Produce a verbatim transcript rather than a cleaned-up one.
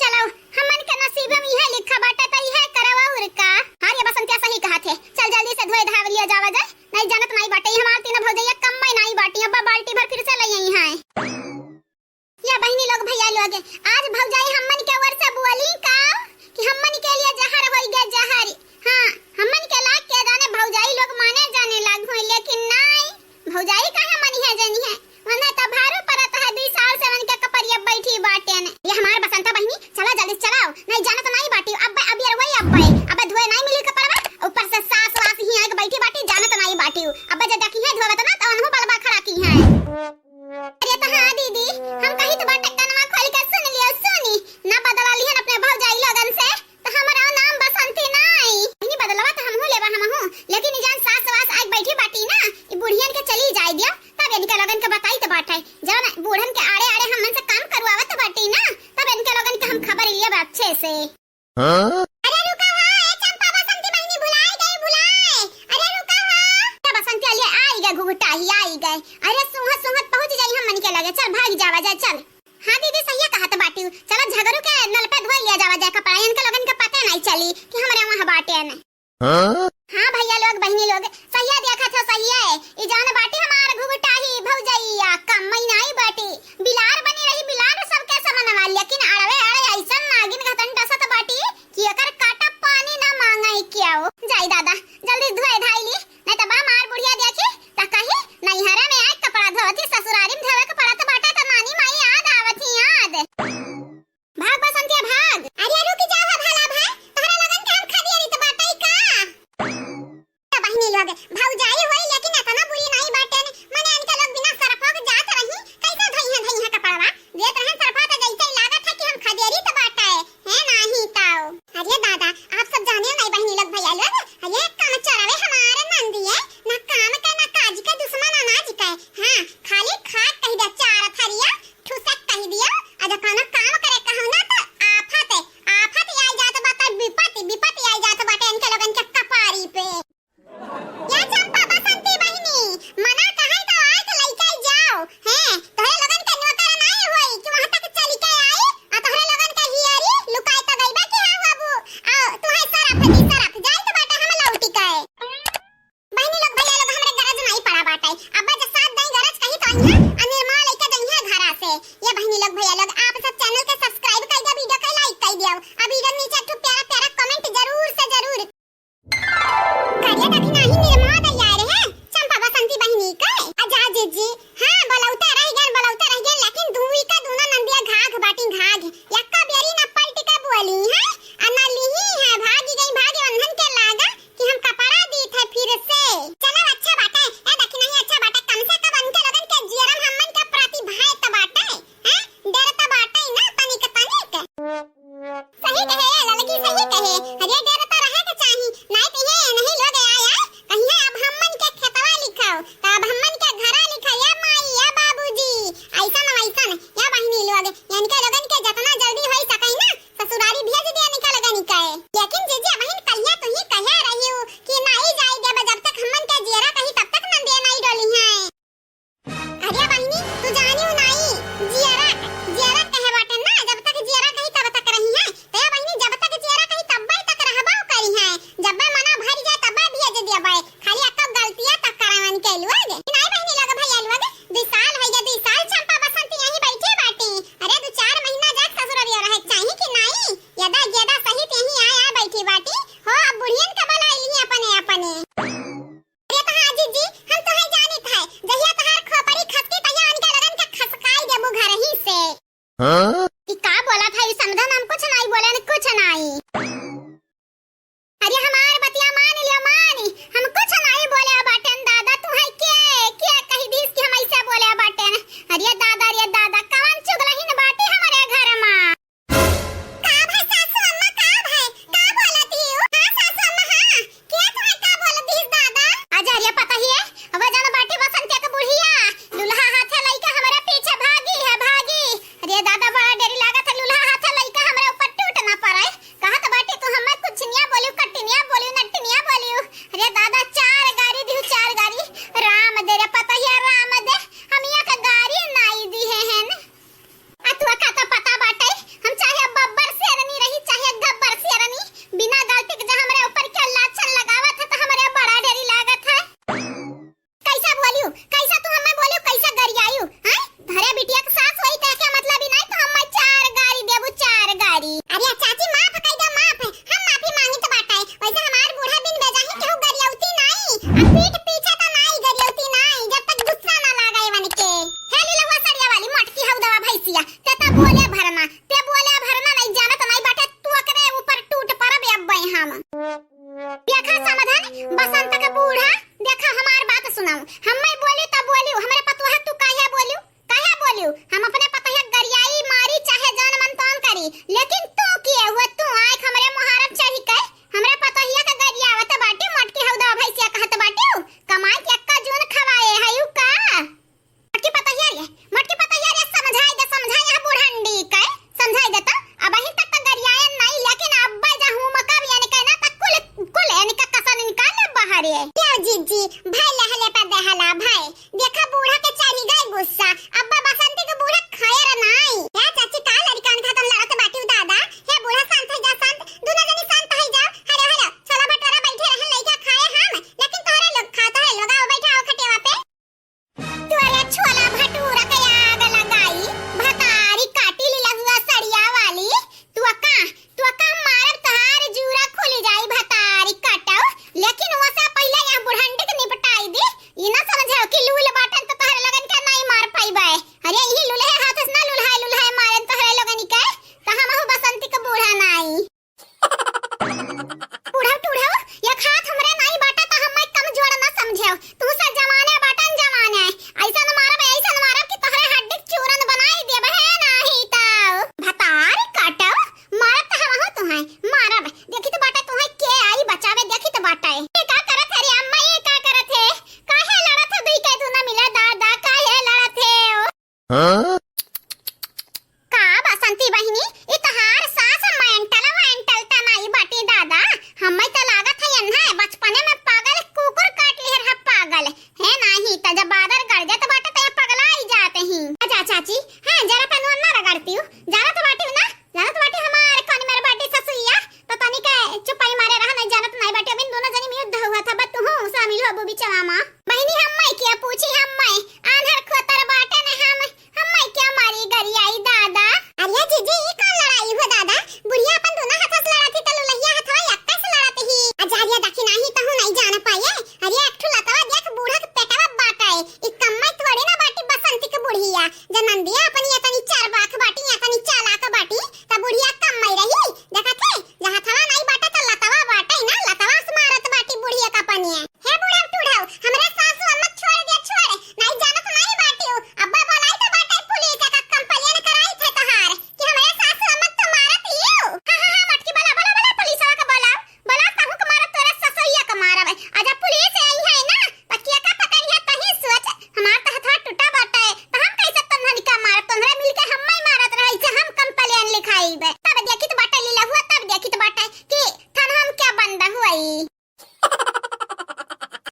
चलो, हमन के नसीब में इहे लिखा बाटे, त इहे करब अउर का। हाँ रे बसंतिया, सही कहत है। चल जल्दी से धोए धावे लिया जावा जाए। नहीं जानत नहीं बाटे, ई हमार तीनों भौजइया कम में नहीं बाटी। अब्बा बाल्टी भर फिर से ले आई हैं। या बहिनी लोग, भइया लोग, आज भौजाई हमन के ओर से बोली का कि हमन के लिए जहर होई गए, जहर। हाँ, हमन के लाग के जाने भौजाई लोग माने जाने लाग होई, लेकिन नहीं, भौजाई काहे मनी है, जानी है। वन्हे त भारो परत है, दुई साल से उनके कपरिया बैठी बाटेन। ये हमार बसंता बहिनी, चला जल्दी चलाओ, नहीं जानत नहीं बाटी। अब, अब ये वही अब, अब धोए नहीं मिली कपड़वा, ऊपर से सास वास ही आके बैठी बाटी, जानत नहीं बाटी। अब जे देखी है धोवत ना, तो उन्हों बलबा खड़ा की है। अरे त हाँ दीदी, हम कही त बाटे, कनवा खोल के सुन लियो, सुनी। ना बदला लिहन अपने भौजाई लोगन से, त हमरा नाम बसंती नाई। इनी बदलवा त हमहू लेबा हमहू, लेकिन ई जान सास वास आइ बैठी बाटी ना, ई बुढ़ियन के चली जाए दियो, तब इनके लोगन के बताई त बाटे। जवन बूढ़न के आड़े आड़े हमन से काम करवावत बाटी ना, तब इनके लोगन के हम खबर लेब अच्छे से। हाँ? अरे रुका हो, ए चंपा बसंती बहिनी भुलाए गई, भुलाए। अरे रुका हो। ए बसंती, अलिए आई गए, घुघुटाही आई गए। अरे सूंघत सूंघत पहुँच जाई हमन के लगे। चल भाग जावा जाए, चल। हाँ दीदी, सहिया कहत बाटी। चला झगरू के नल पे धोई लिया जावा जाए कपड़ा, इनके लोगन के पते नहीं चली कि हमरे वहाँ बाटे ने। हाँ? हाँ भइया लोग, बहिनी लोग, सहिया देखत हो, सहिया है। ई जान बाटी हमार घुघुटाही भौजइया, कम में नहीं बाटी। बिलार बनी रही, बिलार सबके समनवा, लेकिन अड़वे अड़े ऐसन नागिन घतन डसत बाटी कि एकर काटा पानी ना मांगे क्यों। जाई दादा, जल्दी धोए धाई ली, नहीं त बा मार बुढ़िया देखी त कही, "नैहरे में आए कपड़ा धोवत ही, ससुरारी में धोवे के पड़त बाटे त नानी माई याद आवत ही याद।" भाग बसंतिया भाग। अरे रुक जाओ भला भाई, तोहरा लगन के हम खदियरी त बाटे का? त बहिनी लोग, भौजाई होई लेकिन इतना बुरी नहीं बाटे ने। मने इनके लोग बिना सरफो के जात रही, कैसे धइहे धइहे कपड़वा? देत रहन सरफा त जैसे ही लागत है कि हम खदेरी त बाटे, है नाही ताऊ। अरे दादा, आप सब जाने नहीं बहिनी लोग भइया लोग, अरे काम चोरावे हमारे नंदी है, ना काम के ना काज के दुश्मन अनाज के। हाँ, खाली खाट कह दे चार थरिया, ठुसक कह दियो, अगर कोनो काम करे कहू ना त आफत, आफत आई जात बाटे, विपत्ति, विपत्ति आई जात बाटे इनके लोगन के कपारी पे। या चंपा बसंती बहिनी, मना कहे तो आए तो लइके जाओ, हैं? तोहरे लोगन के नौकर नाई होई कि वहाँ तक चली के आई, आ तोहरे लोगन के हियरी लुकाए तो गइबा कि हाँ बाबू, आओ, तुम्हें सरफ दी सरफ, जाई तो बाटे हम लौटी के। बहिनी लोग, भइया लोग, हमरे गरज नाई पड़ा बाटे, अब जे साथ दई गरज कही तो अइहा, आ निर्मला लइके जइहा घरा से। ये बहिनी लोग, भइया लोग, आप सब channel के subscribe कर दियो, video के like कर दियो, आ video नीचे एक ठो प्यारा प्यारा comment जरूर से जरूर करिया। देखी नाही निर्मला दई आए रहे चंपा बसंती बहिनी के। आ जा जीजी, हाँ, बोलौते रह गए, बोलौते रह गए, लेकिन दुई का दूना नंदिया घाघ बाटी घाघ। यक्का बेरी ना पलट के बोली है, आ ना लिही है, भागी गई, भागी वन्ने लेकिन